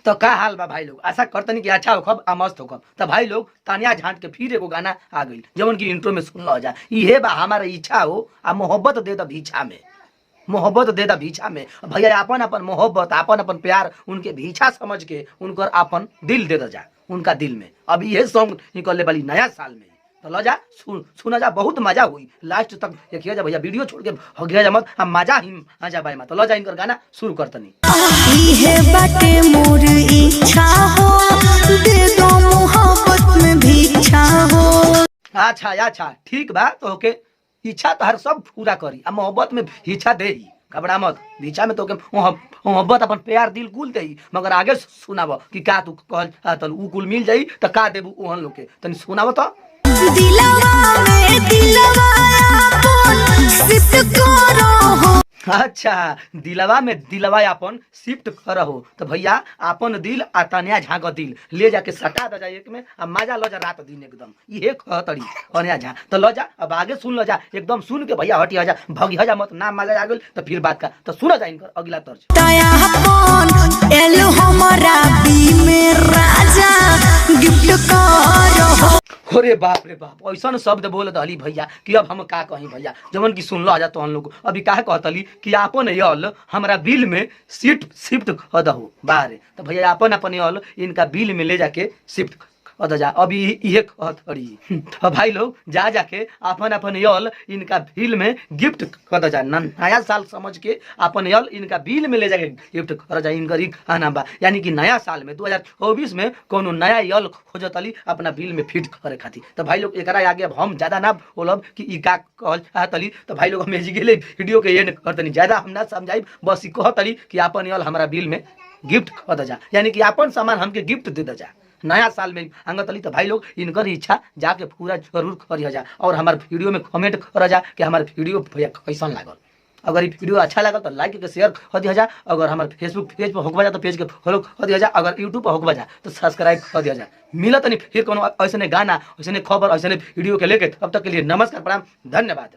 तो का हाल बा भाई लोग, आशा करतनी कि अच्छा होखब आ मस्त होखब। तो भाई लोग तानिया झांट के फिर एगो गाना आ गइल जवन की इंट्रो में सुन लो जा। इहे बा हमारा इच्छा हो आ मोहब्बत दे द भीछा में, मोहब्बत दे द भीछा में। भैया अपन अपन मोहब्बत अपन अपन प्यार उनके भीछा समझ के उनकर अपन दिल दे द जा उनका दिल में। अब इहे सॉन्ग निकलने वाली नया साल में, तो ल जा सुना जा, बहुत मजा हुई। लास्ट तक देखिए जा भैया, वीडियो छोड़ के हगिया जा मत, हम मजा ही आ जा भाई। तो ल जा इनकर गाना शुरू करतनी। इहे बाटे मोर इच्छा हो, दे दो मोहब्बत में भीक्षा हो। अच्छा अच्छा ठीक बा, तो ओके इच्छा तो हर सब पूरा करी आ मोहब्बत में इच्छा दे ही, घबरा मत। इच्छा में तो के मोहब्बत अपन प्यार दिल कुल दे, मगर आगे सुनाब कि का तू कहल तन उ कुल मिल जाई त का देबू ओहन लोग के, तनी सुनाब तो। दिलवा में दिलवा अपन शिफ्ट करो हो। अच्छा दिलवा में दिलवा अपन शिफ्ट करहो, तो भैया अपन दिल आ तनिया झांक दिल ले जाके सटा द जा एक में आ मजा ल जा रात दिन एकदम, इहे कहतड़ी तनिया झा। तो ल जा अब आगे सुन ल जा एकदम, सुन के भैया हटी जा भगी जा मत, ना मजा आ गेल तो फिर बात का। तो सुन जा इनकर अगला तर्ज। तया अपन एल हमारा बी में राजा गिफ्ट करो हो। अरे बाप रे बाप, ऐसा शब्द बोल दहली भैया कि अब हम का कहीं भैया, जवन की सुन लो जा तो हम लोग अभी का कहतली कि आपन यल हमरा बिल में शिफ्ट शिफ्ट कर दहो बाहरे। तो भैया अपन अपन यल इनका बिल में ले जाके शिफ्ट कर दो जा, अभी इहे कहतड़ी। तो भाई लोग जा जाके अपन अपन यल इनका बिल में गिफ्ट कर दो जा, नया साल समझ के अपन यल इनका बिल में ले जाके गिफ्ट कर जा, इनकर ई कहना बा। यानी कि नया साल में 2024 में कोनो नया यल खोजतली अपना बिल में फिट करे खातिर। तो भाई लोग एकरा आगे अब हम ज्यादा ना बोलब कि ई का कहल चाहतली। तो भाई लोग हम एजी गेले वीडियो के एंड करतनी, ज्यादा हम ना समझाइब, बस ई कहतली कि अपन यल हमरा बिल में गिफ्ट कर द जा, यानी कि अपन सामान हमके गिफ्ट दे द जा नया साल में अंगतली। तो भाई लोग इनकर इच्छा जाके पूरा जरूर करिया जा और हमारे वीडियो में कमेंट कर जा कि हमारे वीडियो भैया कैसन लागल। अगर ये वीडियो अच्छा लागल तो लाइक के शेयर कर दिया जा, अगर हमारे फेसबुक पेज पर होकबा जा तो पेज के फॉलो कर दिया जा, अगर यूट्यूब पर होकबा जा तो सब्सक्राइब कर दिया जा। मिलत नहीं फिर कोनो ऐसने गाना ऐसने खबर ऐसने वीडियो के लेके, तब तक के लिए नमस्कार, प्रणाम, धन्यवाद।